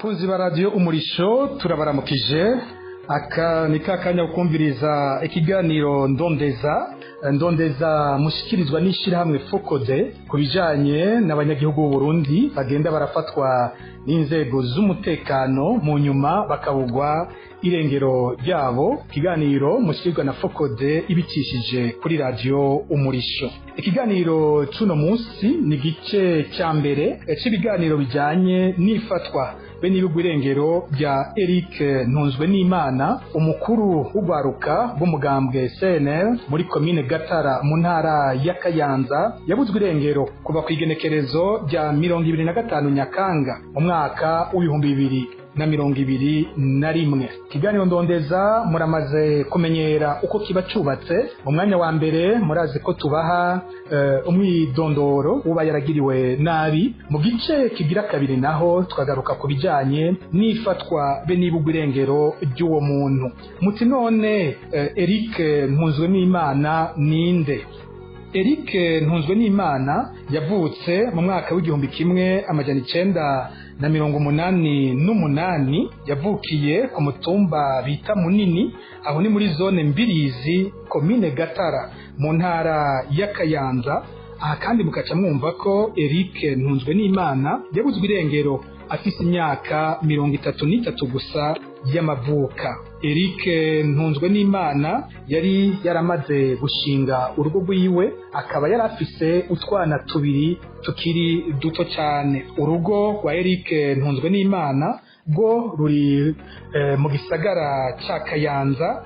Bakunzi ba Radiyo Umurisho, turabaramukije. Aka ni ka kanya kumviriza ikiganiro Ndondeza. Ndondeza mushikirizwa n'ishyirahamwe FOCODE ku bijanye n'abanyagihugu b'u Burundi bagenda barafatwa n'inzego z'umutekano, mu nyuma bakabugwa irengero ryabo. Ikiganiro mushikirizwa na FOCODE ibicishije kuri Radiyo Umurisho. Ikiganiro c'uno munsi ni igice ca mbere c'ibiganiro bijanye n'ifatwa be n'ibigwa irengero rya Eric Ntunzwenimana, umukuru w'urwaruka rw'umugambwe CNL muri komine Gatara mu ntara ya Kayanza, yabuzwe irengero kuva ku igenekerezo rya 25 Nyakanga mu mwaka w'2021. Ikiganiro Ndondeza muramaze kumenyera uko kiba cubatse. Mu mwanya wa mbere murazi ko tubaha umwidondoro uba yaragiriwe nabi. Mu gice kigira kabiri naho tukagaruka ku bijanye n'ifatwa be n'ibugwa irengero ry'uwo muntu. Muti none Eric Ntunzwenimana ninde? Eric Ntunzwenimana yavutse mu mwaka w'1988. Yavukiye ku mutumba bita Munini, aho ni muri zone Mbirizi, komine Gatara, mu ntara ya Kayanza. Aha kandi mukaca mwumva ko Eric Ntunzwenimana yabuzwe irengero afise imyaka 33 gusa y'amavuka. Eric Ntunzwenimana yari yaramaze gushinga urugo rwiwe, akaba yari afise utwana tubiri tukiri duto cyane. Urugo rwa Eric Ntunzwenimana rwo ruri mu gisagara ca Kayanza,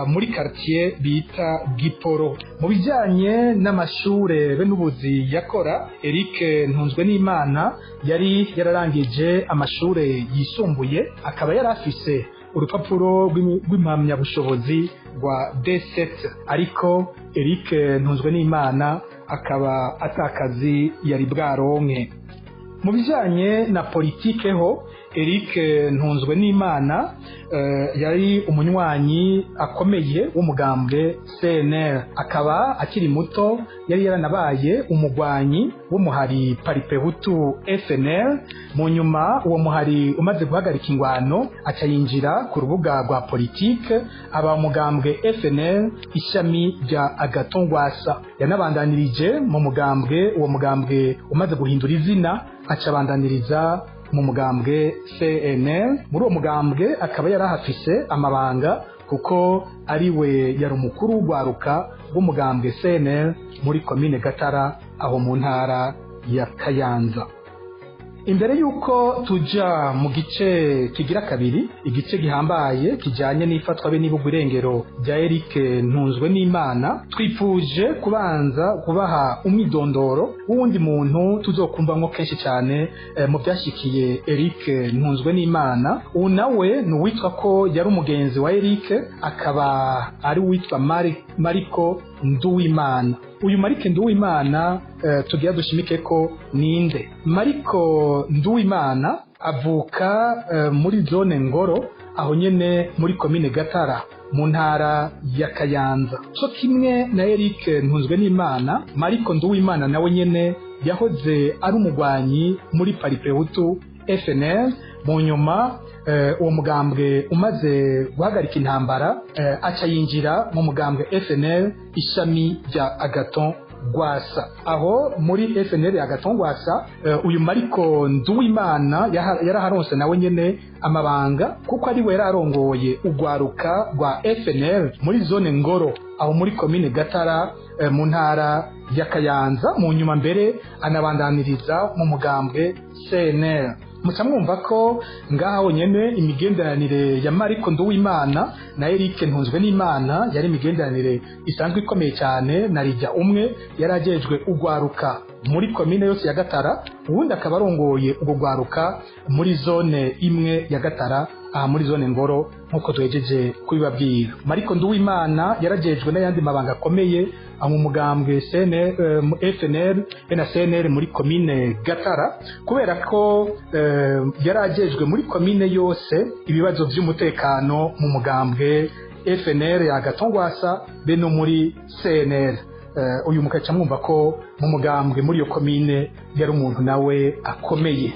muri quartier bita Giporo. Mu bijanye n'amashure be n'ubuzi yakora, Eric Ntunzwenimana yari yararangije amashure yisumbuye, akaba yari afise urupapuro rw'impamyabushobozi rwa D7, ariko Eric Ntunzwenimana akaba atakazi yari bwaronke. Mu bijanye na politike ho, Eric Ntunzwenimana yari umunywanyi akomeye w'umugambwe CNL, akaba akiri muto yari yaranabaye umugwanyi w'umuhari Palipehutu FNL. Mu nyuma uwo muhari umaze guhagarika ingwano, aca yinjira ku rubuga rwa politike, aba umugambwe FNL ishami rya Agathon Rwasa. Yanabandanirije mu mugambwe, uwo mugambwe umaze guhindura izina aca abandaniriza mu mugambwe CNL. Muri uwo mugambwe akaba yarahafise amabanga, kuko ari we yari umukuru w'urwaruka rw'umugambwe CNL muri komine Gatara, aho mu ntara ya Kayanza. Imbere y'uko tuja mu gice kigira kabiri, igice gihambaye kijanye n'ifatwa be n'ibugwa irengero rya Eric Ntunzwenimana, twifuje kubanza kubaha umwidondoro w'uwundi muntu tuzokumvamwo kenshi cyane mu byashikiye Eric Ntunzwenimana. Ubu nawe ni uwitwa ko yari umugenzi wa Eric, akaba ari uwitwa Mariko Nduwimana. Uyu Mariko Nduwimana tugira dushimike ko ninde? Mariko Nduwimana avuka muri zone Ngoro, aho nyene muri komine Gatara mu ntara ya Kayanza. Co kimwe na Eric Ntunzwenimana, Mariko Nduwimana nawe nyene yahoze ari umugwanyi muri Palipehutu FNL. Mu nyuma uwo mugambwe umaze guhagarika intambara, aca yinjira mu mugambwe FNL ishami rya Agathon Rwasa. Aho muri FNL ya Agathon Rwasa, uyu Mariko Nduwimana yaraharonse nawe nyene amabanga, kuko ari we yararongoye urwaruka rwa FNL muri zone Ngoro, aho muri komine Gatara mu ntara ya Kayanza. Mu nyuma mbere anabandaniriza mu mugambwe CNL. Muca mwumva ko ngaha honyene imigenderanire ya Mariko Nduwimana na Eric Ntunzwenimana yari imigenderanire isanzwe ikomeye cyane, na rijya umwe yari ajejwe urwaruka muri komine yose ya Gatara, uwundi akaba arongoye urwo rwaruka muri zone imwe ya Gatara, aha muri zone Ngoro, nk'uko duhejeje kubibabwira. Mariko Nduwimana yarajejwe n'ayandi mabanga akomeye mu mugambwe FNL be na CNL muri komine Gatara, kubera ko yarajejwe muri komine yose ibibazo vy'umutekano mu mugambwe FNL ya Agathon Rwasa be no muri CNL. Uyu mukaca mwumva ko mu mugambwe muri iyo komine yari umuntu nawe akomeye.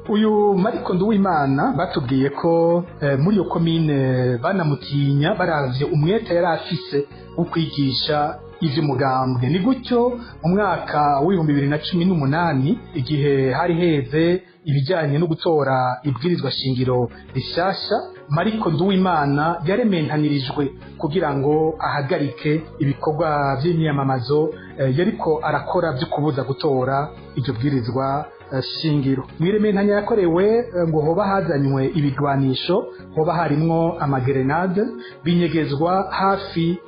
Uyu Mariko Nduwimana batubwiye ko muri iyo komine banamutinya baravye umwete yari afise wo kwigisha ivy'umugambwe. Ni gutyo mu mwaka w'2018, igihe hari heze ibijyanye no gutora ibwirizwa shingiro rishasha, Mariko Nduwimana yarementanirijwe kugira ngo ahagarike ibikorwa vy'imyamamazo yariko arakora vyo kubuza gutora iryo bwirizwa shingiro. Mwirementanya yakorewe ngo hoba hazanywe ibigwanisho, hoba harimwo amagerenade, binyegezwa hafi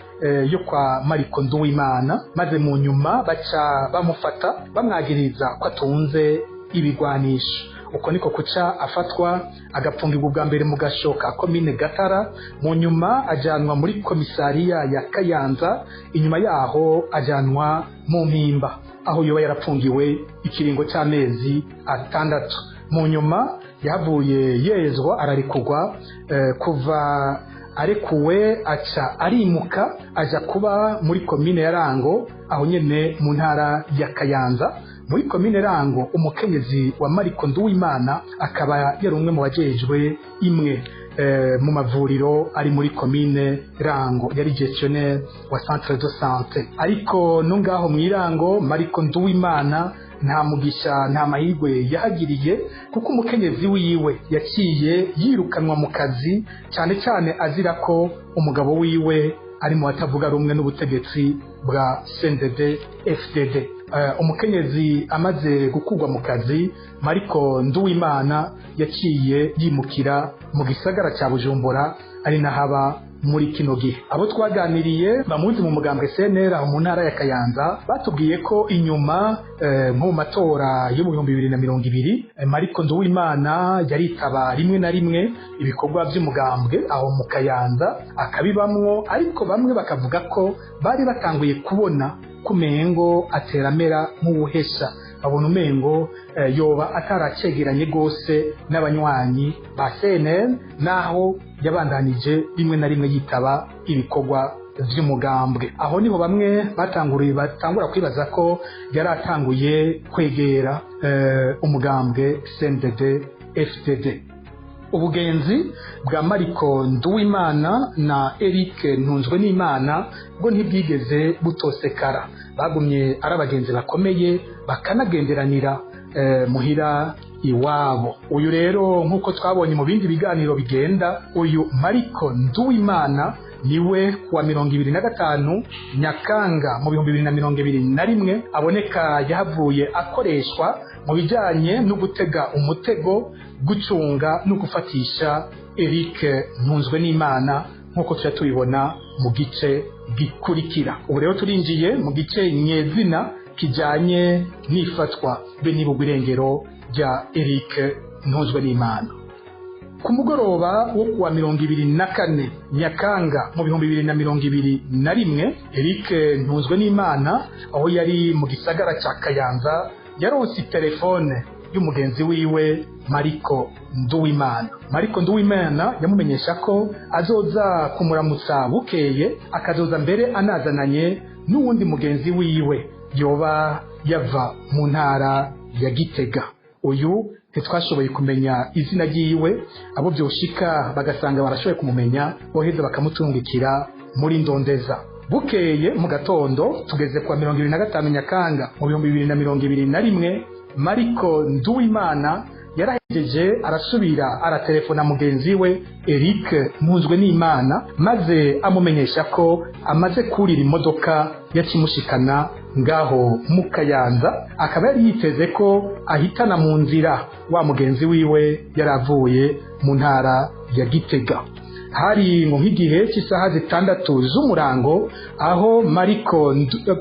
yo kwa Mariko Nduwimana, maze mu nyuma baca bamufata bamwagiriza ko atunze ibigwanisho. Uko niko kuca afatwa, agapfungirwa ubwa mbere mu gasho ka komine Gatara, mu nyuma ajanwa muri komisariya ya Kayanza, inyuma yaho ajanwa mu Mpimba aho yoba yarapfungiwe ikiringo c'amezi 6. Mu nyuma yahavuye yezwa ararekurwa. Kuva arekuwe aca arimuka aja kuba muri komine ya Rango, aho nyene mu ntara ya Kayanza. Muri komine Rango, umukenyezi wa Mariko Nduwimana akaba yari umwe mu bajejwe imwe mu mavuriro ari muri komine Rango, yari gestionnaire wa centre de santé. Ariko no ngaho mw'irango Mariko Nduwimana nta mugisha, nta mahirwe yahagiriye, kuko umukenyezi wiwe yaciye yirukanwa mu kazi, cyane cyane azira ko umugabo wiwe ari mu batavuga rumwe n'ubutegetsi bwa CNDD FDD. Umukenyezi amaze gukurwa mu kazi, Mariko Nduwimana yaciye yimukira mu gisagara cya Bujumbura, ari nahaba muri kino gihe. Abo twaganiriye bamuzi mu mugambwe CNL aho mu ntara ya Kayanza batubwiye ko inyuma nko mu matora yo mu 2020, Mariko Nduwimana yaritaba rimwe na rimwe ibikorwa by'umugambwe aho mu Kayanza akabibamwo, ariko bamwe bakavuga ko bari batanguye kubona kumengo ateramera nk'ubuhesha, babona umengo yoba ataracegeranye gose n'abanywanyi ba CNL, naho yabandanije rimwe na rimwe yitaba ibikorwa vy'umugambwe. Aho niho bamwe batangura kwibaza ko yari atanguye kwegera umugambwe CNDD FDD. Ubugenzi bwa Mariko Nduwimana na Eric Ntunzwenimana bwo ntibwigeze butosekara, bagumye ari abagenzi bakomeye bakanagenderanira muhira iwabo. Uyu rero nk'uko twabonye mu bindi biganiro bigenda, uyu Mariko Nduwimana niwe kuwa 25 Nyakanga mu 2021 aboneka yahavuye akoreshwa mu bijyanye no gutega umutego, gucunga no gufatisha Eric Ntunzwenimana, nk'uko tujya tubibona mu gice gikurikira. Ubu rero turinjiye mu gice nyezina kijyanye n'ifatwa be n'ibugwa irengero rya Eric Ntunzwenimana. Ku mugoroba wo kuwa 24 Nyakanga mu 2021, Eric Ntunzwenimana aho yari mu gisagara cya Kayanza yaronse telefone y'umugenzi wiwe Mariko Nduwimana. Mariko Nduwimana yamumenyesha ko azoza kumuramutsa bukeye, akazoza mbere anazananye n'uwundi mugenzi wiwe yoba yava mu ntara ya Gitega. Uyu ntitwashoboye kumenya izina ryiwe, abo byoshika bagasanga barashoboye kumumenya boheza bakamutungikira muri ndondeza. Bukeye mu gatondo tugeze kwa 25 Nyakanga mu 2021, Mariko Nduwimana yarahejeje arasubira aratelefona mugenzi we Eric Ntunzwenimana, maze amumenyesha ko amaze kurira imodoka yacimushikana ngaho mu Kayanza, akaba yari yiteze ko ahitana mu nzira wa mugenzi wiwe yaravuye mu ntara ya Gitega. Hari ngo nk'igihe cy'isaha 6 z'umurango aho Mariko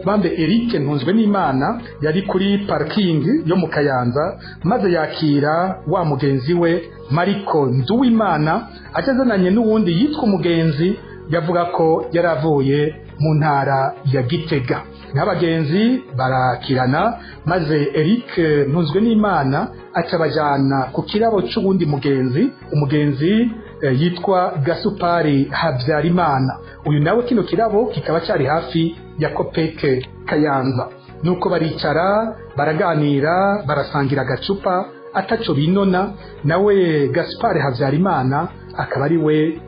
bambe Eric Ntunzwenimana yari kuri parking yo mu Kayanza, maze yakira wa mugenzi we Mariko Nduwimana acazananye n'uwundi yitwa umugenzi yavuga ko yaravuye mu ntara ya Gitega. N'abagenzi barakirana, maze Eric Ntunzwenimana acabajana ku kirabo c'uwundi mugenzi, umugenzi yitwa Gasupari Habyarimana. Uyu nawe kino kirabo kikaba cyari hafi ya Kopeke Kayanza. Nuko baricara baraganira, barasangira agacupa, ataco binona, nawe Gaspard Havyarimana akaba ari we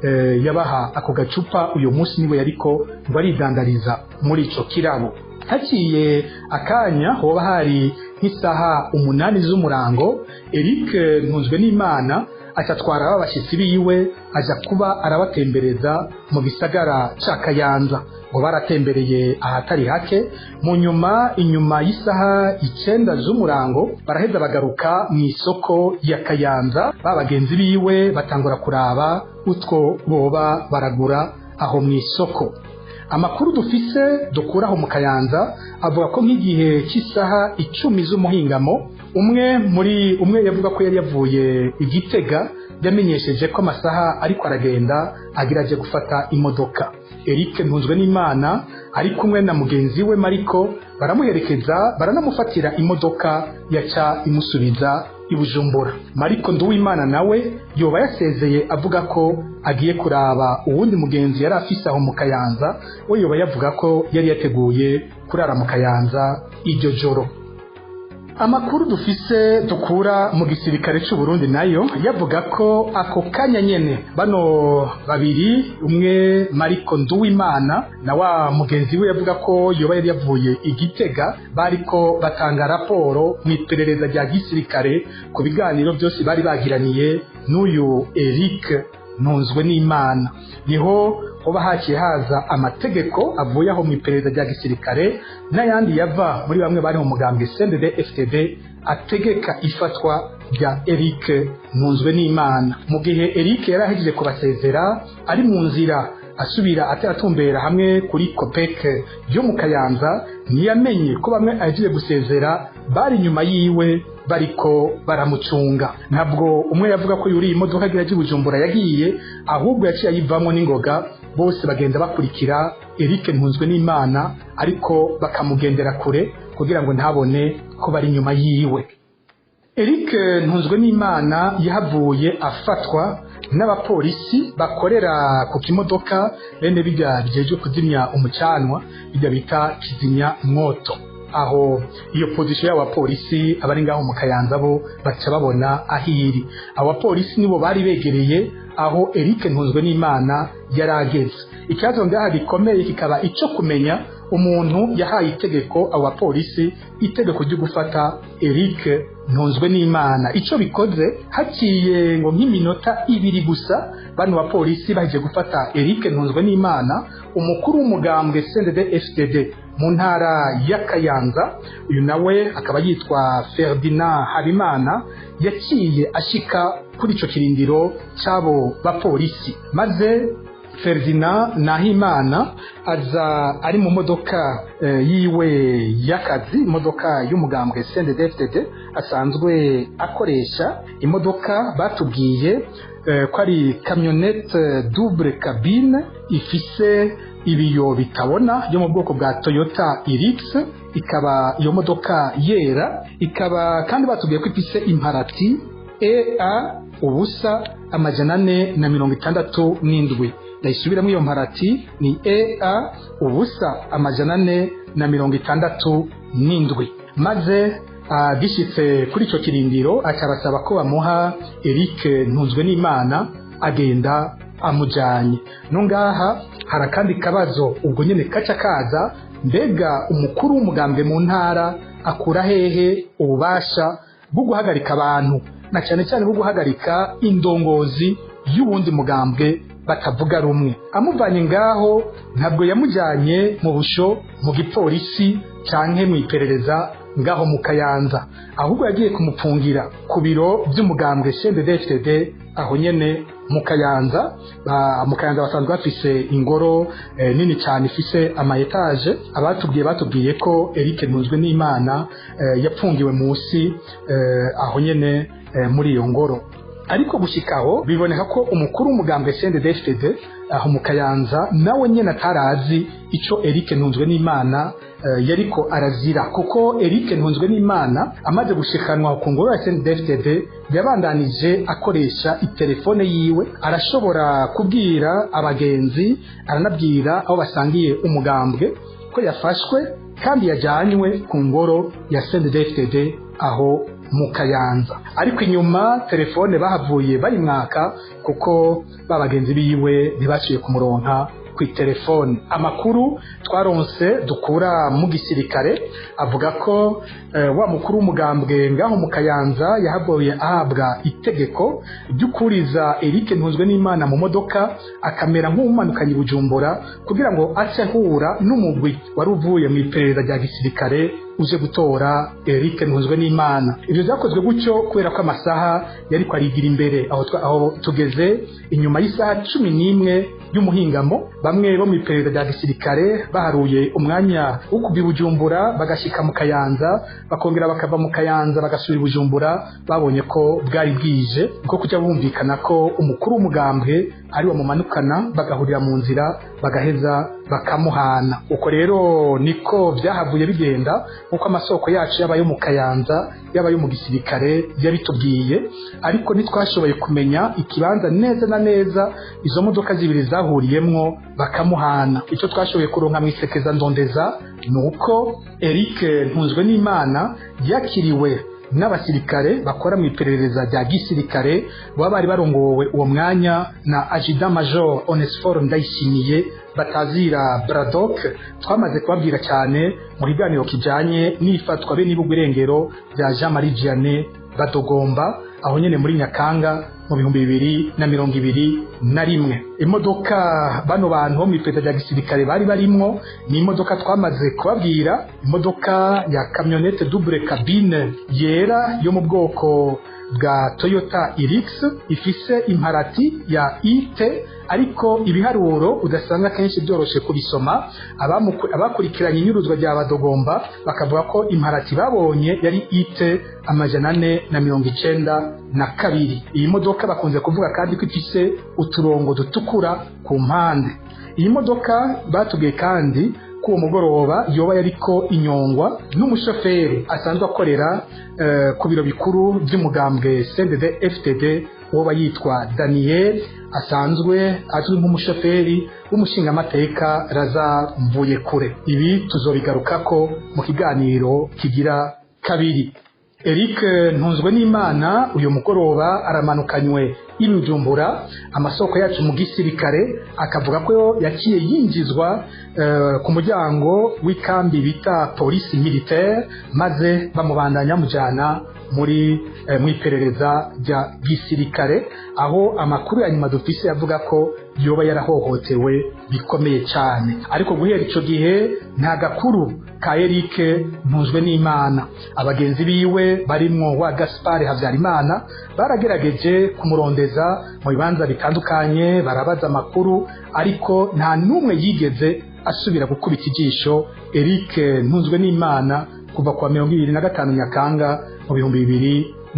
yabaha ako gacupa. Uyu munsi niwe yariko ngo aridandariza muri ico kirabo. Haciye akanya, hoba hari nk'isaha 8 z'umurango, Eric Ntunzwe n'Imana acatwara abashyitsi biwe, aja kuba arabatembereza mu gisagara ca Kayanza. Ngo baratembereye ahatari hake. Mu nyuma, inyuma y'isaha 9 z'umurango, baraheza bagaruka mu isoko ya Kayanza. Ba bagenzi biwe batangura kuraba utwo boba baragura aho mu isoko. Amakuru dufise dukuraho mu Kayanza avuga ko nk'igihe cy'isaha 10 z'umuhingamo, umwe muri umwe yavuga ko yari yavuye Igitega yamenyesheje ko amasaha ariko aragenda agira aje gufata imodoka. Eric Ntunzwe n'Imana ari kumwe na mugenzi we Mariko baramuherekeza, baranamufatira imodoka yaca imusubiza i Bujumbura. Mariko Nduwimana nawe yoba yasezeye avuga ko agiye kuraba uwundi mugenzi yari afise aho mu Kayanza. We yoba yavuga ko yari yateguye kurara mu Kayanza iryo joro. Amakuru dufise dukura mu gisirikare c'u Burundi nayo yavuga ko ako kanya nyene bano babiri, umwe Mariko Nduwimana na wa mugenzi we yavuga ko yoba yari yavuye Igitega, bariko batanga raporo mu iperereza rya gisirikare ku biganiro byose bari bagiraniye n'uyu Eric Ntunzwe n'Imana. Niho hoba haciye haza amategeko avuye aho mu iperereza rya gisirikare n'ayandi yava muri bamwe bari mu mugambwe CNDD FDD ategeka ifatwa rya Eric Ntunzwe n'Imana. Mu gihe Eric yari ahejeje kubasezera, ari mu nzira asubira ateratumbera hamwe kuri Copec yo mu Kayanza, ntiyamenye ko bamwe ahejeje gusezera bari inyuma yiwe bariko baramucunga. Ntabwo umwe yavuga ko yuriye imodoka agira aje Bujumbura yagiye, ahubwo yaciye ayivamo n'ingoga. Bose bagenda bakurikira Eric Ntunzwe n'Imana, ariko bakamugendera kure kugira ngo ntabone ko bari inyuma yiwe. Eric Ntunzwe n'Imana yahavuye afatwa n'abapolisi bakorera ku kimodoka bene bijya bijejwe kuzimya umucanwa, bijya bita kizimya mwoto. Aho iyo position y'abapolisi abari ngaho mu Kayanza bo baca babona ahiri. Abo bapolisi nibo bari begereye aho Eric Ntunzwe n'Imana yarageze. Ikibazo ngaha gikomeye kikaba ico kumenya umuntu yahaye itegeko abo bapolisi, itegeko ryo gufata Eric Ntunzwe n'Imana. Ico bikoze, haciye ngo nk'iminota 2 gusa bano bapolisi baheje gufata Eric Ntunzwe n'Imana, umukuru w'umugambwe CNDD FDD mu ntara ya Kayanza, uyu nawe akaba yitwa Ferdinand Habimana, yaciye ashika kuri ico kirindiro c'abo bapolisi. Maze Ferdinand Nahimana aza ari mu modoka yiwe y'akazi, imodoka y'umugambwe CNDD-FDD asanzwe akoresha, imodoka batubwiye ko ari camionnette double cabine ifise ibiyo bitabona yo mu bwoko bwa Toyota Hilux. Ikaba iyo modoka yera, ikaba kandi batubwiye ko ifise imparati EA 0 467. Ndayisubiramo, iyo mparati ni EA 0 467. Maze agishitse kuri ico kirindiro akabasaba ko bamuha Eric Ntunzwe n'Imana, agenda amujanye. Nungaha hari akandi kabazo ubwo nyene kaca kaza: mbega umukuru w'umugambwe mu ntara akura hehe ububasha bwo guhagarika abantu, na cyane cyane bwo guhagarika indongozi y'uwundi mugambwe batavuga rumwe? Amuvanye ngaho, ntabwo yamujyanye mu busho, mu gipolisi canke mu iperereza ngaho mu Kayanza, ahubwo yagiye kumupfungira ku biro by'umugambwe CNDD-FDD aho nyene mu Kayanza. Mu Kayanza basanzwe bafise ingoro nini cyane ifise ama étages. Abatubwiye batubwiye ko Eric Ntunzwe n'Imana yapfungiwe munsi aho nyene muri iyo ngoro. Ariko gushikaho biboneka ko umukuru w'umugambwe CNDD-FDD aho mu Kayanza nawe nyene atarazi ico Eric Ntunzwe n'Imana yariko arazira, kuko Eric Ntunzwe n'Imana amaze gushikanwa ku ngoro ya CNDD-FDD yabandanije akoresha itelefone yiwe, arashobora kubwira abagenzi, aranabwira aho basangiye umugambwe ko yafashwe kandi yajanywe ku ngoro ya CNDD-FDD aho mu Kayanza. Ariko inyuma telefone bahavuye bayimwaka, kuko ba bagenzi biwe ntibasubiye kumuronka kw'itelefone. Amakuru twaronse dukura mu gisirikare avuga ko wa mukuru w'umugambwe ngaho mu Kayanza yahavuye ahabwa itegeko ry'ukuriza Eric Ntunzwe n'Imana mu modoka, akamera nk'uwumanukanye i Bujumbura, kugira ngo ace ahura n'umugwi wari uvuye mu iperereza rya gisirikare uje gutora Eric Ntunzwe n'Imana. Ivyo vyakozwe gutyo kubera ko amasaha yariko arigira imbere. Aho tugeze inyuma y'isaha 11 y'umuhingamo, bamwe bo mu iperereza rya gisirikare baharuye umwanya wo kuva i Bujumbura bagashika mu Kayanza, bakongera bakava mu Kayanza bagasubira i Bujumbura, babonye ko bwari bwije, niko kuja bumvikana ko umukuru w'umugambwe ari bamumanukana, bagahurira mu nzira, bagaheza bakamuhana. Uko rero niko vyahavuye bigenda, nkuko amasoko yacu yaba yo mu Kayanza, yaba yo mu gisirikare yabitubwiye. Ariko ntitwashoboye kumenya ikibanza neza na neza izo modoka zibiri zahuriyemwo bakamuhana. Icyo twashoboye kuronka mu isekeza ndondeza ni uko Eric Ntunzwe n'Imana yakiriwe n'abasirikare bakora mu iperereza rya gisirikare, baba bari barongowe uwo mwanya na Adjudant Major Onesphore Ndayishimiye batazira Braddock, twamaze kubabwira cyane mu kiganiro kijanye n'ifatwa be n'ibugwa irengero rya Jean Marie Vianney Badogomba, aho nyene muri Nyakanga mu 2021. Imodoka bano bantu bo mu iperereza rya gisirikare bari barimwo ni imodoka twamaze kubabwira, imodoka ya camionnette double cabine yera yo mu bwoko bwa Toyota Hilux, ifise imparati ya IT, ariko ibiharuro udasanga kenshi byoroshe kubisoma. Abakurikiranye inyuruzwa rya Badogomba bakavuga ko imparati babonye yari IT 492. Iyi modoka bakunze kuvuga kandi ko ifise uturongo dutukura ku mpande. Iyi modoka batubwiye kandi ko uwo mugoroba yoba yariko inyongwa n'umushoferi asanzwe akorera ku biro bikuru by'umugambwe CNDD FDD, woba yitwa Daniel, asanzwe azwi nk'umushoferi w'umushingamateka Lazare Mvuyekure. Ibi tuzobigarukako mu kiganiro kigira kabiri. Eric Ntunzwe n'Imana uyu mugoroba aramanukanywe i Bujumbura. Amasoko yacu mu gisirikare akavuga ko yaciye yinjizwa ku muryango w'ikambi bita police militaire, maze bamubandanya bamujana muri mu iperereza rya gisirikare, aho amakuru ya nyuma dufise avuga ko yoba yarahohotewe bikomeye cyane. Ariko guhera ico gihe nta gakuru ka Eric Ntunzwe n'Imana. Abagenzi biwe barimwo wa Gaspard Havyarimana baragerageje kumurondeza mu bibanza bitandukanye, barabaza amakuru, ariko nta n'umwe yigeze asubira gukubita ijisho Eric Ntunzwe n'Imana kuva kwa 25 Nyakanga mu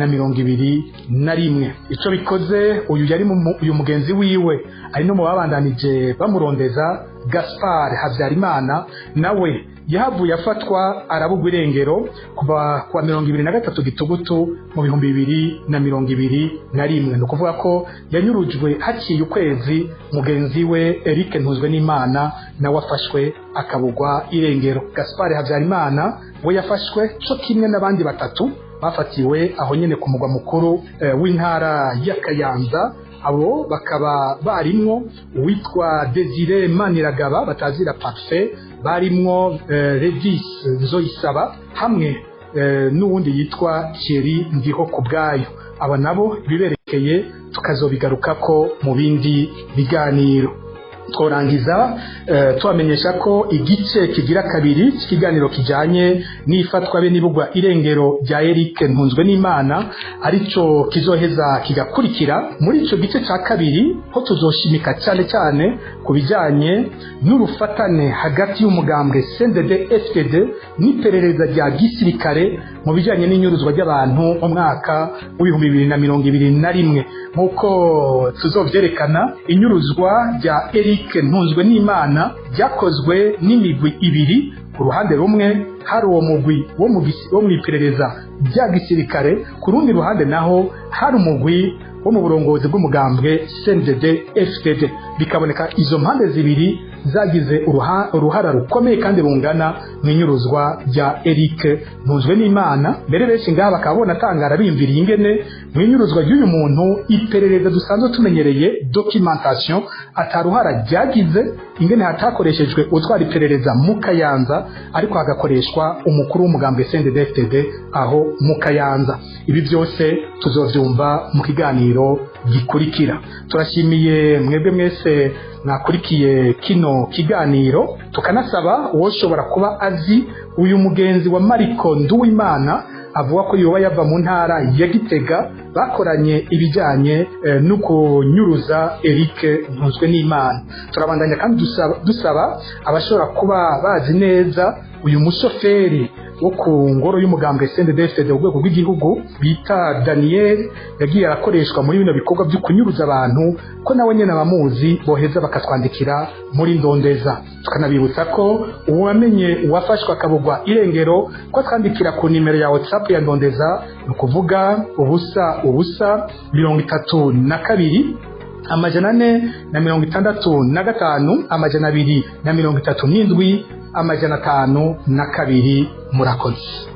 2021. Ico bikoze, uyu yari uyu mugenzi wiwe ari no mu babandanije bamurondeza, Gaspard Havyarimana, nawe yahavuye afatwa arabugwa irengero kuva kuwa 23 Gitugutu mu 2021. Ni ukuvuga ko yanyurujwe haciye ukwezi mugenzi we Eric Ntunzwe n'Imana nawe afashwe akabugwa irengero. Gaspard Havyarimana we yafashwe co kimwe n'abandi batatu bafatiwe aho nyene ku mugwa mukuru w'intara ya Kayanza. Abo bakaba barimwo uwitwa Desire Maniragaba batazira Parfait, barimwo Regis Nzoyisaba, hamwe n'uwundi yitwa Thierry Ndiho kubwayo. Aba nabo ibiberekeye tukazobigarukako mu bindi biganiro. Tworangiza tubamenyesha ko igice kigira kabiri cy'ikiganiro kijanye n'ifatwa be n'ibugwa irengero rya Eric Ntunzwe n'Imana arico kizoheza kigakurikira. Muri ico gice ca kabiri ho tuzoshimika cyane cyane ku bijanye n'urufatane hagati y'umugambwe CNDD FDD n'iperereza rya gisirikare mu bijanye n'inyuruzwa ry'abantu mu mwaka w'2021. Nk'uko tuzovyerekana, inyuruzwa rya Eric Ntunzwe n'Imana ryakozwe n'imigwi ibiri. Ku ruhande rumwe hari uwo mugwi wo mu iperereza rya gisirikare, ku rundi ruhande naho hari umugwi wo mu burongozi bw'umugambwe CNDD FDD. Bikaboneka izo mpande zibiri zagize uruhara rukomeye kandi rungana mu inyuruzwa rya Eric Ntunzwenimana. Mbere benshi ngaha bakaba bonatangara biyumviriye ingene mu inyuruzwa ry'uyu muntu iperereza dusanzwe tumenyereye, documentation, ataruhara ryagize, ingene hatakoreshejwe utwara iperereza mu Kayanza ariko hagakoreshwa umukuru w'umugambwe CNDD-FDD aho mu Kayanza. Ibi byose tuzovyumva mu kiganiro gikurikira. Turashimiye mwebwe mwese mwakurikiye kino kiganiro, tukanasaba uwoshobora kuba azi uyu mugenzi wa Mariko Nduwimana avuga ko yoba yava mu ntara ya Gitega, bakoranye ibijyanye no kunyuruza Eric Ntunzwenimana. Turabandanya kandi dusaba abashobora kuba bazi neza uyu mushoferi wo ku ngoro y'umugambwe CNDD-FDD ku rwego rw'igihugu bita Daniel, yagiye arakoreshwa muri bino bikorwa byo kunyuruza abantu, ko nawe nyene abamuzi boheza bakatwandikira muri Ndondeza. Tukanabibutsa ko uwamenye uwafashwe akabugwa irengero ko atwandikira ku nimero ya WhatsApp ya Ndondeza, ni ukuvuga 0 0 32 465 237 502. Murakoze.